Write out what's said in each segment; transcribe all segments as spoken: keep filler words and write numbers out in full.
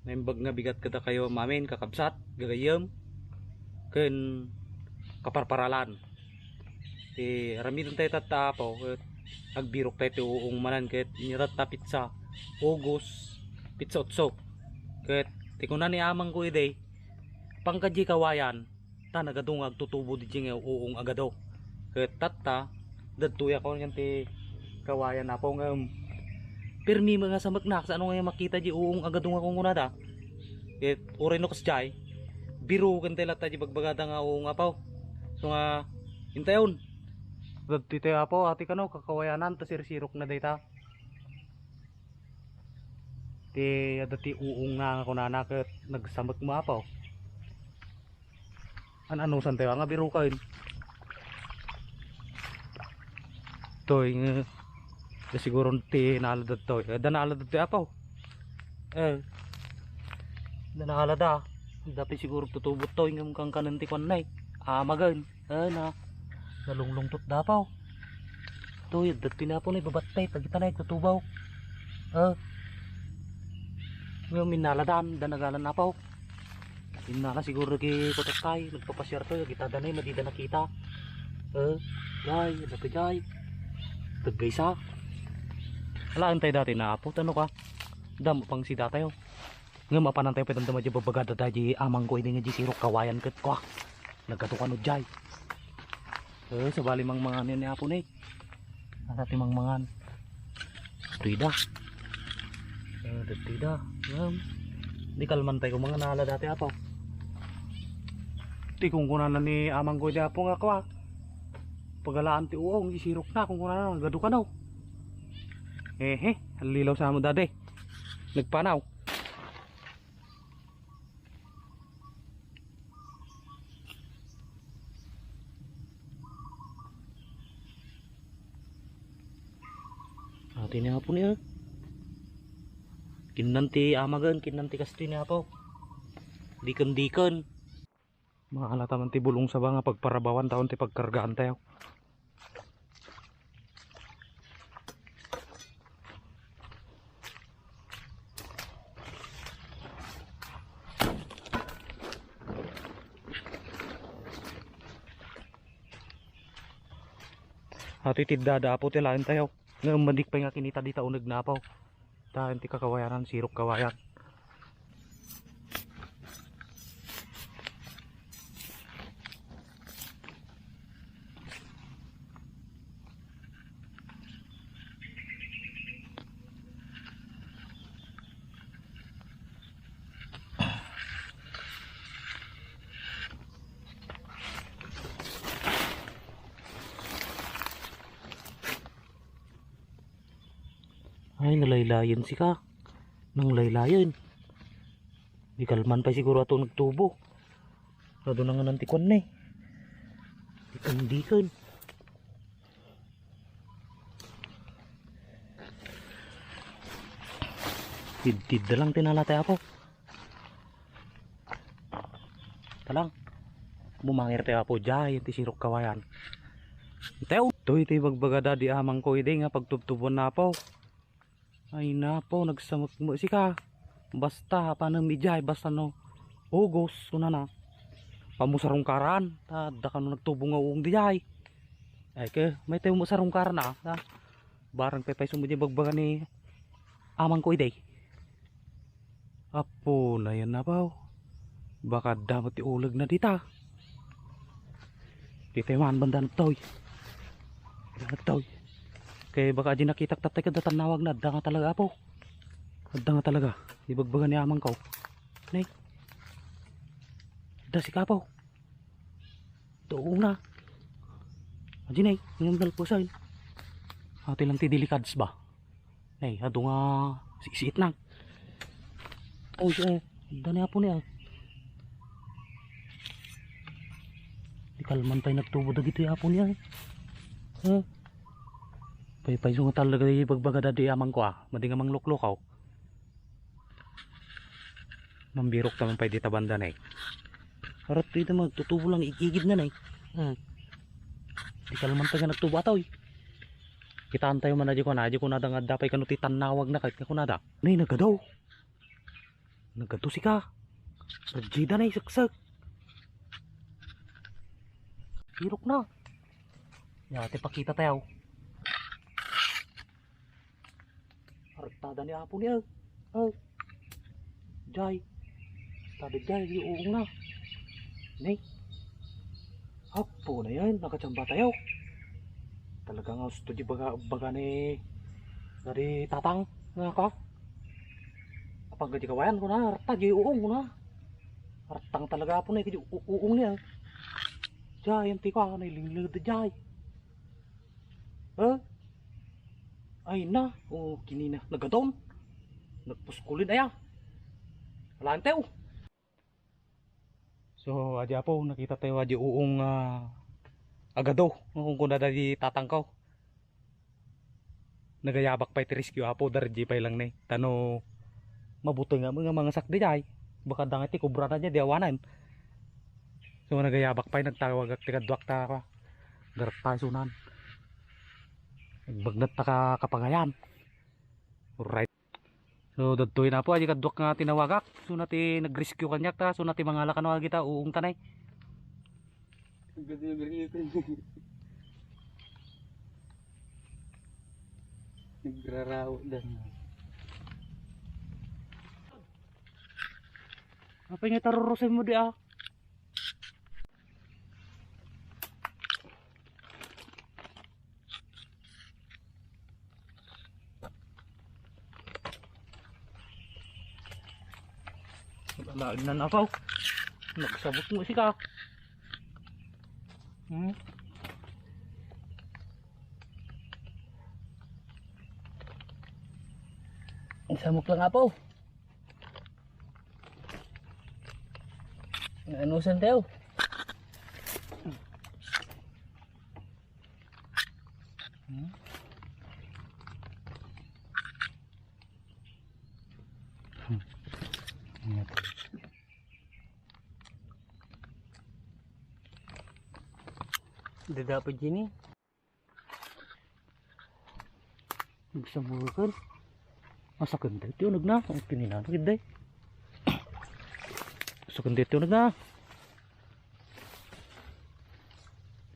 Naimbag nga bigat kadakayo amin, kakabsat, gagayyem, ken kaparparalan. Ti aramidentayo tatta, Apo, ket agbiroktayo ti uong manen ket inyatatta petsa ugos, petsa otso. Ket ti kuna ni amangko idi, pangkadi kawayan, ta nagadu nga agtutubo di nga uong agadu. Ket tatta, dadtoy a kuan ti kawayan, Apo, ngem pirmi met nga samekna, kasano nga makita di uong agadu nga kunkunada. Ket uray no kasdiay, biruken tayo latta di bagbagada nga uong, Apo. So nga, intayon. Dadtoy tayo, Apo, ati kano, kakawayanan, ta sirsirok na dayta. Ti, adda ti uong na nga kunana ket nagsamek mo, Apo. An-anusan tayo nga biruken. Toy, nga, nga siguro ti nalad toy. Adda nalad toy, Apo. Eh. Adda nalad, ah. Dapat siguro tutubo toy ngem kangkanen ti kuan nay. Amagen. Eh, na. Nalunglungtot da, Apo. Toy, adda ti napo nay babattay, pagita nay tutubo. Eh. Ngem innaladan, da nagalan, Apo. Innala siguro ki kutottay, nagpapasiar toy, kita danay, madida nakita. Eh, jay, adda pa jay. Taggaysa. Alaen tayo dati na, Apo, tano ka? Damo pang sida tayo. Ngem apanan tayo pay damdama di bagbagada da di amangko idi nga di sirok kawayan ket kua. Nagkatukan jay. Eh, sabali mangmangan ni Apo ni. Asa ti mangmangan? Tuida. Eh, tuida. Ngem, di kalman tayo manganala dati, Apo. Ti kunkunana ni amangko idi, Apo, nga kua. Pagalaan ti uong, di sirok na, kunkunana, gadu kano. Ehe, allilaw sa mo, dadi. Nagpanaw. Ati ni Apo niya. Kinnan ti amagen, kinnan ti kastoy ni Apo. Diken-diken. Maalata man ti bulong saba nga pagparabawan taon ti pagkargaan tayo. Ato iti dada, Apo, ti laen tayo. Nga umadik pay nga kinita dita uneg na, Apo. Taen ti kakawayanan, sirok kawayan. Ay, nalaylayen sika. Nanglaylayen. Di kalman pay siguro ato nagtubo. Adu na nga nanti kuan ni. Diken-diken. Tidtid da lang tinala ti Apo. Talang. Bumangir ti Apo, jay, ti sirok kawayan. Tew, toy ti bagbaga da di amangko idi nga pagtubtubuan na, Apo. Ay, napo, nagsamek mo sika. Basta, panem ijay, basta no ugos, kunana. Pammusarungkaran, ta adda kano nagtubo nga uong dijay. Ay, ke, may tayo mo sarungkaran, ah, ta. Barang pay payso mo di bagbaga ni amangko idi. Apo na yan, Apo. Baka adda met ti uleg na dita. Dita man banda nagtoy. Banda nagtoy. Kay baka adi nakitak tatay kada tannawag na adda nga talaga, Apo. Adda nga talaga. Ibagbaga ni amangko. Nay. Adda sika, Apo. Tuong na. Adi nay, ngem nalpusan. Ati lang ti delikades ba? Nay, adu nga siksiit na. Oy, eh, adda ni Apo ni, ah. Di kalman pay nagtubo dagiti Apo ni, ah. Eh. Paypayso nga talaga ibagbaga dadi amangko, ah. Madi nga mangluklukaw. Mambirok ta man pay dita banda, nay. Arat ita magtutubo lang igigid na, nay. Hmm. Di kalman taga nagtubo atoy. Kitaan tayo man adi ko na, adi ko na da nga adda pay kano ti tannawag na kahit nga kunada. Nay, nagadaw. Nagadu sika. Rajida na iseksek. Irok na. Ya, ti pakita tayo. Artada ni Apo ni, eh. Eh. Jay. Tada jay, di uong na. Ni. Apo na yan, nakachamba tayo. Talaga nga gusto di baga, baga ni dari tatang nga ka. Apang gadi kawayan ko na, arta, di uong ko na. Artang talaga Apo na, kadi u-, uong niya. Jay, ang tika, na ilinglad jay. Eh? Ay na, o kinina, nagadon. Nagpuskulin aya. Alantew. So, adi Apo, nakita tayo adi uong, ah, agado. Kung kuna da di tatangkaw. Nagayabak pay ti rescue Apo, darji pay lang ne. Tano, mabuteng nga, nga mangasak di jay. Baka dangay ti kubra na di, di awanan. So, nagayabak pay, nagtawagak ti kaduak ta, darta sunan. Nagbagnat ta ka, kapangayan. Alright. So, dadtoy na Apo, adi kaduak nga tinawagak. So, na ti nag-rescue kaniak ta. So, na ti mangala kano agita, uong tanay. Ang ganda ng ganito. Nagraraot na. Apa nga tarurusin mo di, ah? Wala na nakaw. Nagsabot mo sika. Hmm? Samok lang Apo. Anusan tayo? Hmm? Hmm. Ingat. Dadapat dyan eh. Nagsabukan. Masakan tayo ti unag na. Ang tininano, kiday. Masakan tayo ti unag na.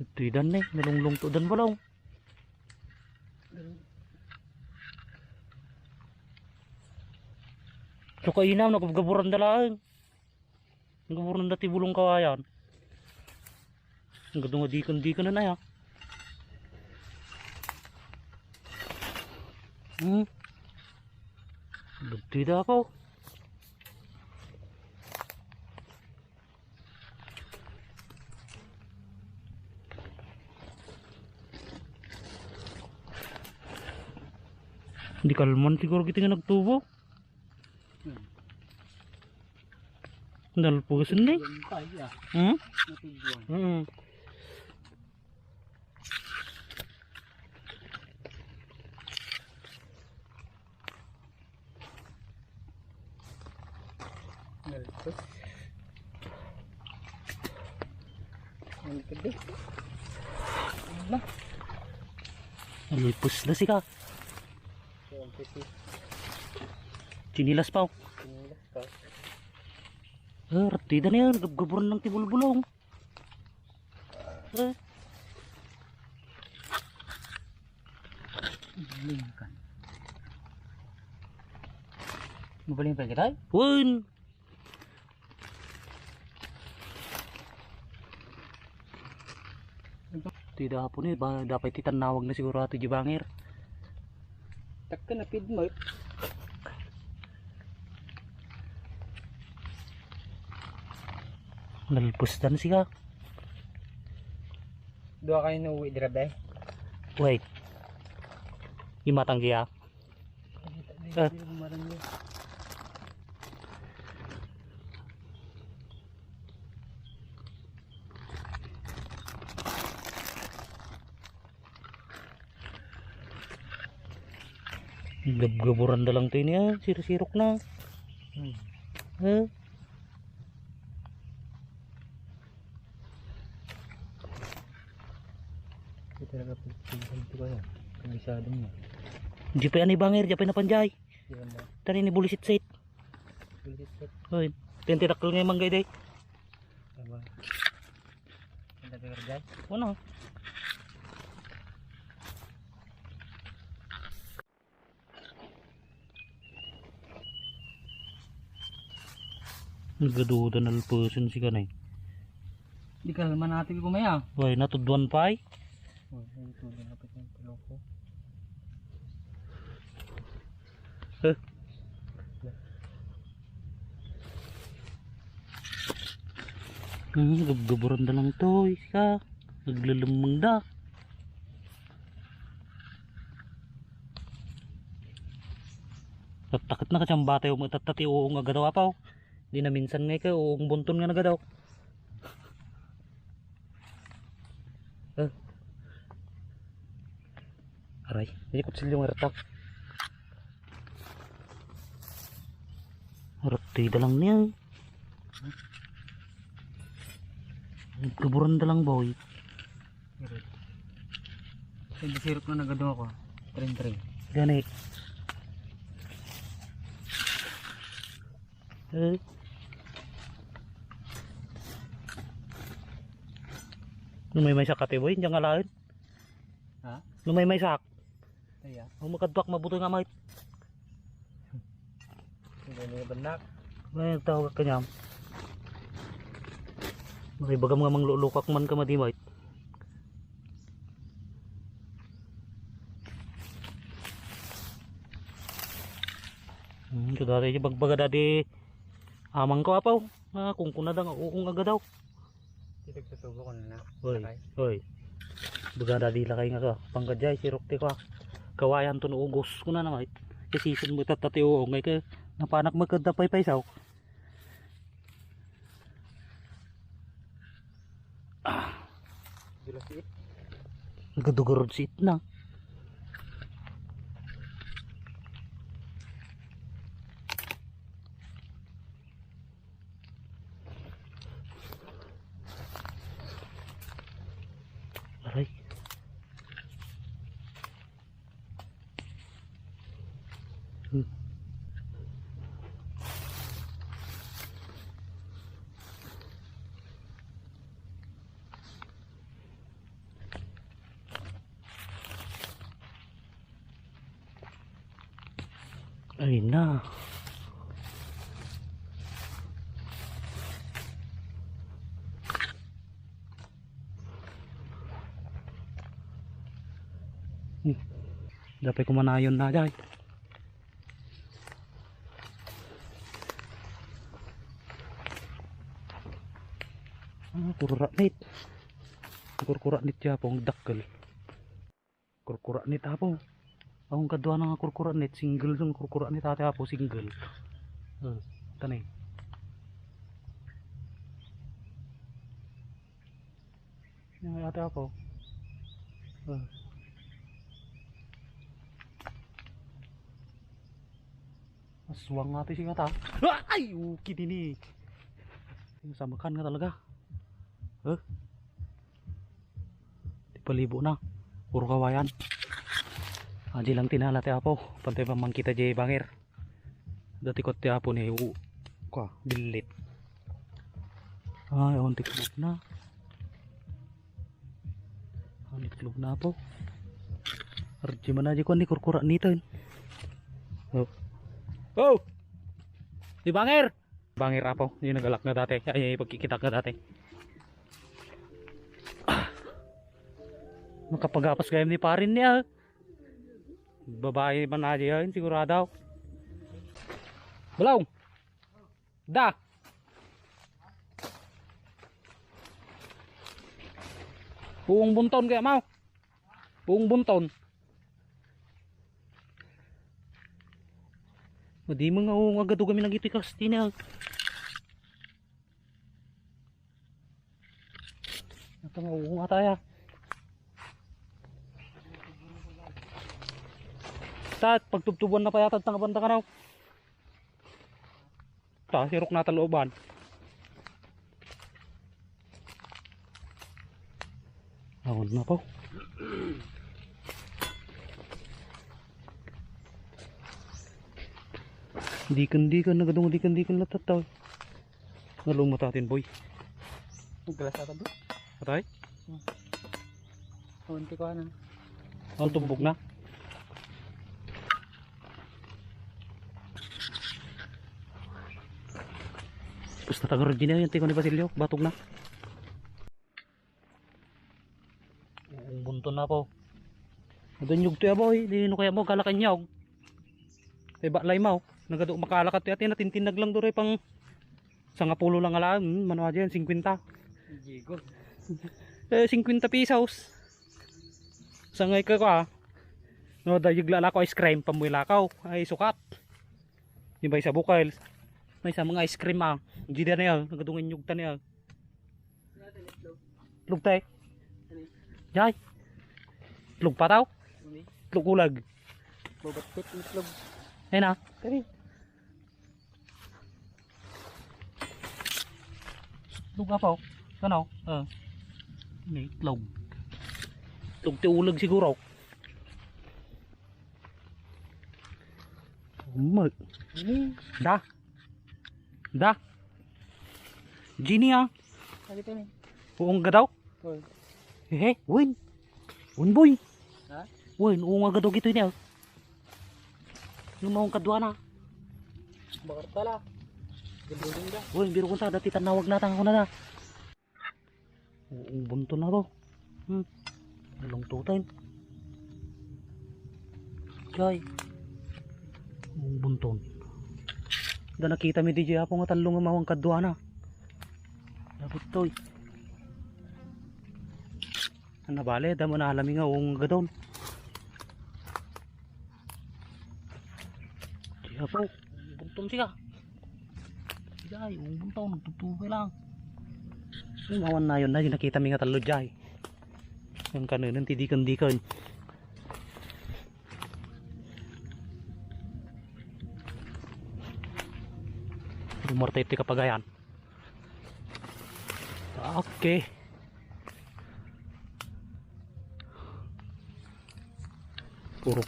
Ito dan eh. Nalunglung to dan balong. So kainam, nagabgaburan da laeng. Nagabgaburan da ti bulong kawayan. Ang gadong dikon-dikon na ya. Hmm. Dagti da ako. Di kalman siguro kita nga nagtubo. Nalpusan ni. Yan pa, iya. Hmm? Natudwan. Hmm. Nalipos. Nalipos na sika. Chinilas pa, oh. Chinilas pa. Ah, ratida na yan. Gabgaburan lang ti bulbulong. Eh. Mabaling ka. Mabaling pa kita? Wen. Ti da po ni, ba, dapat ti tanawag na siguro ato di banger. Takka na pidmot. Nalpustan siya. Dua kayo na uwi dira, be? Wait. Imatang giya. Ah. Gabgaburan da lang tayo niya, sirok-sirok na. Hmm. Eh? Ito talaga pag-, pag-, pag-, ano, pag-, isa din niya. Di pa yan ibanger, di pa yan napanjay. Di ba? Tani ni bulisit-sit. Bulisit. Hoy, tenti dakkel nga mangga, day. Ano? Nagaduda nalpasen si kanay. Di ka naman ate kumaya. Hoy, natuduan pay. Hoy, hoy, tuduan na pay yung loko. Eh. Hmm, gubguburan da lang to, isa. Naglulumeng da. Tatakit na ka siyang batay, umatatta ti uong agadaw, apaw. Di na minsan nga ikaw, uong bunton nga nagadaw. Eh. Aray, di kutsilyo nga retak. Harap ti dalang niya. Kuburan dalang boy. Hindi sirok na nagado ako. Trin, trin. Ganit. Eh. Numay may sakate boy, hindi nga lain. Ha? Numay may sak. Iya. Ang makadwak mabuto nga mait. Hindi nga bannak. May tawag ka niya. May bagam nga manglulukak man ka madi mait. Hmm, ito dati bagbaga dadi amang ko apaw. Ah, kung kuna da nga uong agadaw. Di nagtutubo ko na. Hoy, sakay. Hoy. Baga dadi lakay nga ka. Panggadya, sirok ti ka. Kawayan to no ugos ko na naman. Isisen mo tatta ti uong. Ngay ka, napanak mo kada paypaysaw. Ah. Gila si it. Nagadugarod si it na. Aray. Hmm. Ay na. Hmm. Dapay kumanayon na, jay. Ah, kurkuranit. Kurkuranit ya po, ang dakkel. Kurkuranit apo. Ang kadua na nga kurkuranit, single yung kurkuranit ate apo, single. Eh, tanay. Yung ate apo. Eh. Aswang nga ti singata. Ah! Ay, okay din eh. Yung samakan nga talaga. Huh? Di palibo na. Puro kawayan. Adi lang tinala ti apo. Pantay pa mangkita jay banger. Dati ko ti apo ni u-, kwa, billit. Ay, awan ti kumat na. Ang itlog na po. Arji man aja ko ni kurkura nito. Oh. Oh! Di banger! Banger apo. Yung nagalak na dati. Ay, ay, pagkikitak na dati. Ah. Makapagapas kayo ni parin niya. Babae man aja yun, sigurado. Balaw! Da. Puong bunton kaya, Maw? Puong bunton. Madi mo nga, oo, nga gadugami nagiti kasti niya. Ito nga, oo nga tayo. Tat, pagtubtubuan na pa yata, tanga banda ka na. Ta, sirok na taluban. Awan na po. Diken, diken, nagadung, diken, diken, latta, tao. Nalung matatin, boy. Nagkalas ata, bro. Patay? Hmm. Awan ti kuhanan. Ang tumbok na. Basta tagarod din yan, tiko ni Basilio, batog na. Ang bunton na po. Madanyog to ya, boy. Di no kaya mo, galakan niya, oh. Kay baklay mo. Nagadu makalakat to, ate, natintinag lang duro, eh, pang sangapulo lang ala, hmm, mano aja yan, singkwenta. Diego. Eh, singkwenta pesos. Sangay ka ko, ah. No, dayeg la ko ice cream, pamuy lakaw. Ay, sukat. Di ba, isa bukal? May isa mga ice cream, ah. Jida na yan, nagadungan yung tani, ah. Itlog, tay. Jay. Itlog pa, tao? Itlog ulag. Babatpit itlog. Ayun na. Kani? Itlog apa, oh? Ano? Ah. Ini, itlog. Itlog ti ulag siguro. Umag. Ini. Da. Da. Genie, ah. Ano ito, ni? Uong gadaw? Hoy. Hehe, win. Win, boy. Ha? Win, uong gadaw gito ini, ah. Yung maong kadwa na. Bakar tala. Gandulong da. Win, biro kung ta, dati tanawag na, tanga ko na da. Uong bunton na to. Hmm. Ilong tutain. Jay. Uong bunton. Da nakita mi di Jay apo nga tallo nga mawang kadwa na. Dapat to, eh. Ano bale, damo na alami nga uong gadon. Jay apo. Bunton siya. Jay, uong bunton, nagtutubay lang. Ay, mawan na yun, na yun nakita mi nga tallo, Jay. Ang kanunun, ti dikon-dikon. Dumarte iti kapagayan. Okay. Puro.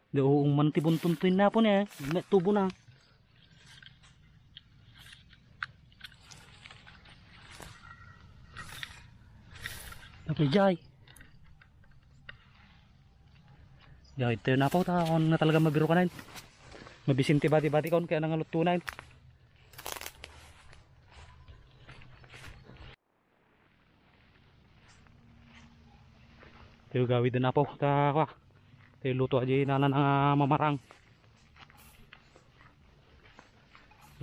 Di uong man ti bunton to inapon, eh. May tubo na. Napay, Jay. Jay, ito na po. Ta, on na talaga mabirukanan. Mabisin ti bati-bati kon, kaya nangaluttunan. Tayo gawid na po. Ta, kwa. Tayo luto aja na, na, na mamarang.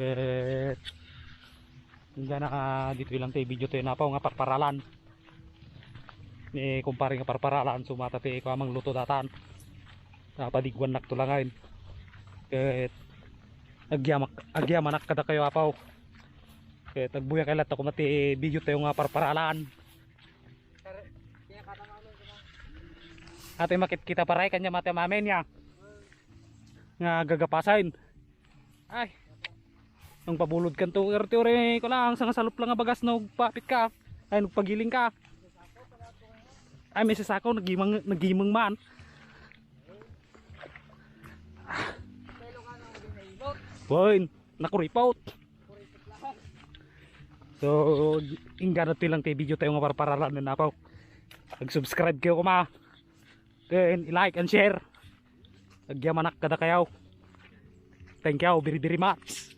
Eh, nga na, dito lang tayo video tayo na po nga parparalan. Ni kumpare nga parparalan, sumata ti ko amang luto datan. Napadigwan nak to langain. Ket agyamak, agyamanak kada kayo apaw. Ket agbuya kay latta kuma ti video tayo nga parparalan. Ate makit kita paray kanya mati mamen ya. Nga gagapasain. Ay. Ang pabulod kan to, uri, uri, ko lang, sa nga salop lang nga bagas, no, papit ka. Ay, nagpagiling ka. Ay, may sasako, nagimang, nagimang man. Boy, nakuripot. So, ingganat ti lang ti video tayo nga parparalan na napaw. Mag-subscribe kayo kuma. Then, i-like and share. Agyamanak kada kayaw. Thank you very, very much.